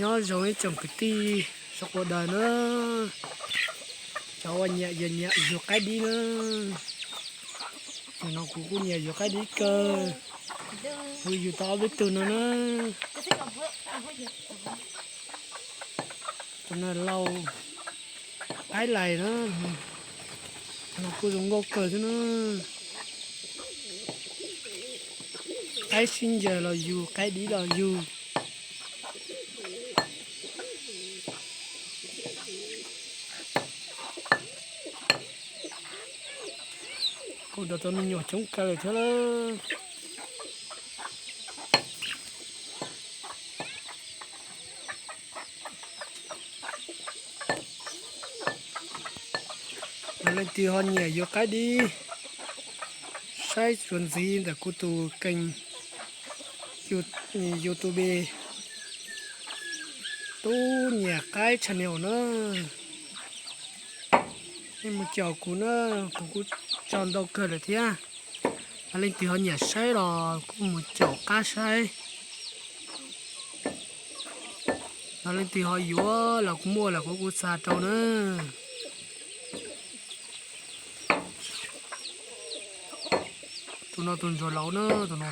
Nyob zoo ib tsoom kwv tij sawv daws na, cov uas nyiam yus nyiam yug qaib dib na. Nim no kuv kuj nyiam yug qaib dib kawg, kuv yug tau ob peb tug no na. Tus no lauj, qaib lais na, no kuj zoo nkauj kawg thiab na. Qaib sib ncaws los yug, qaib dib los yug. Kuj tau tau me nyuam coob kawg lawm thiab lawm. Yog leej twg ho nyiam yug qaib dib, saib txuas ntxiv ntawm kuv tus kênh YouTube Tub Nyiam Qaib Channel na. Nej mus caum kuv na, kuv kuj tso ntau kawg lawm thiab. Yog leej twg ho nyiam saib los kuj mus caum qab saib. Yog leej twg ho yuav los kuj muaj los kuv kuj xa rau na. Tus no tus ntsuag laus na, tus no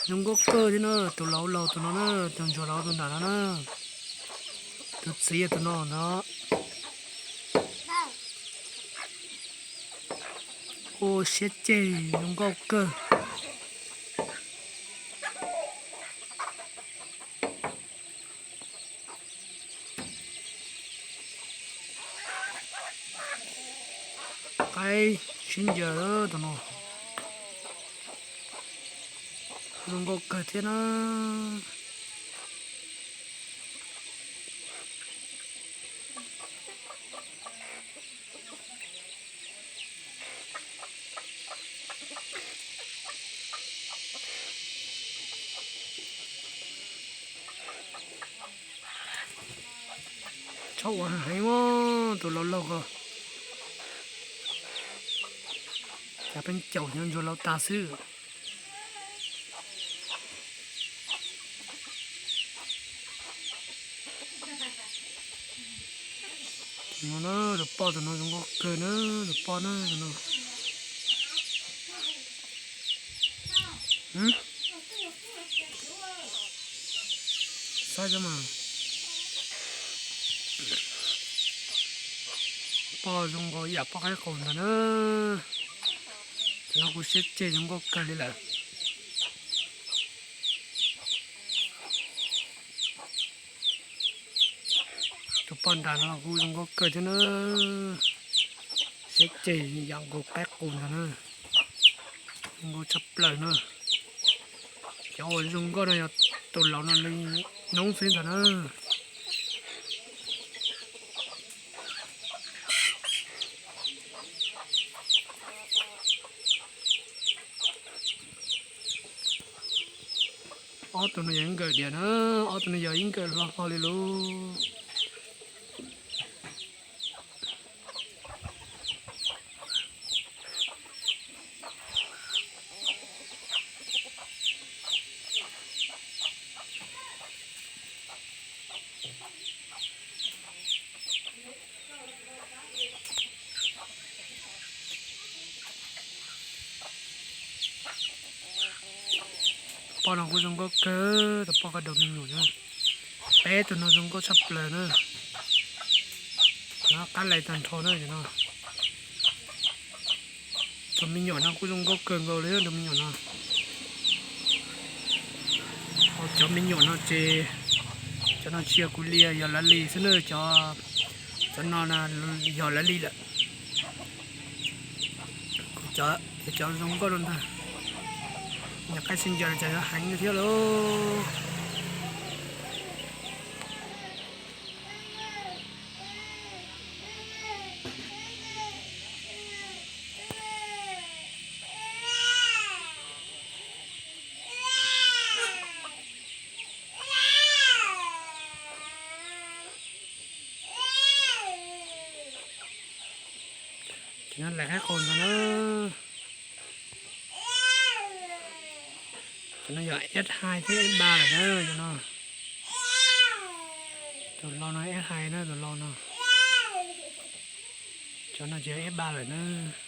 zoo nkauj kawg thiab na, tus laus laus tus no na, tus ntsuag laus tus nram no na, tus txiv tus no ntag. Ua siab ceg zoo nkauj kawg. Qaib sib ncaws tus no zoo nkauj kawg thiab na. Txhob ua heev, tus laus laug ko, cas pheej caum cov ntsuag laus tas xwb. Tus no na, tus poj tus no zoo nkauj kawg na, tus poj na, tus no. Saib mas, poj zoo nkaus yam poj qaib qus ntag na. Tus no kuj siab ceg zoo nkauj kawg li lawm. Tus poj nram no kuj zoo nkauj kawg thiab na. Siab ceg yam nkaus qaib qus ntag na. Zoo nkauj tshaj plaws na. Cov uas zoo nkauj no yog tus laus no li noob xwb ntag na. Ob tug no yog ib nkawm diam na, ob tug no yog ib nkawm hlo hlo li lauj. Tus poj no kuj zoo nkauj kawg, tus poj ko daus me nyuam na. Peb tus no zoo nkauj tshaj plaws na. Cov no qab lais tag nrho na cov no. Tus me nyuam no kuj zoo nkauj kawg nkaus li tus me nyuam no. Cov me nyuam no ces, cov no tsis yog kuv li, yog lawv li xwb na, cov, cov no yog lawv li lawm. Kuv cov, cov zoo nkauj no ntag. Nyiam qaib sib ncaws los cov heev thiab lauj. Cov no lais qaib qus ntag na. Cov no yog S hai thiab S ba lawm na cov no. Tus lau no F hai na, tus lau no. Cov no ces F ba lawm na.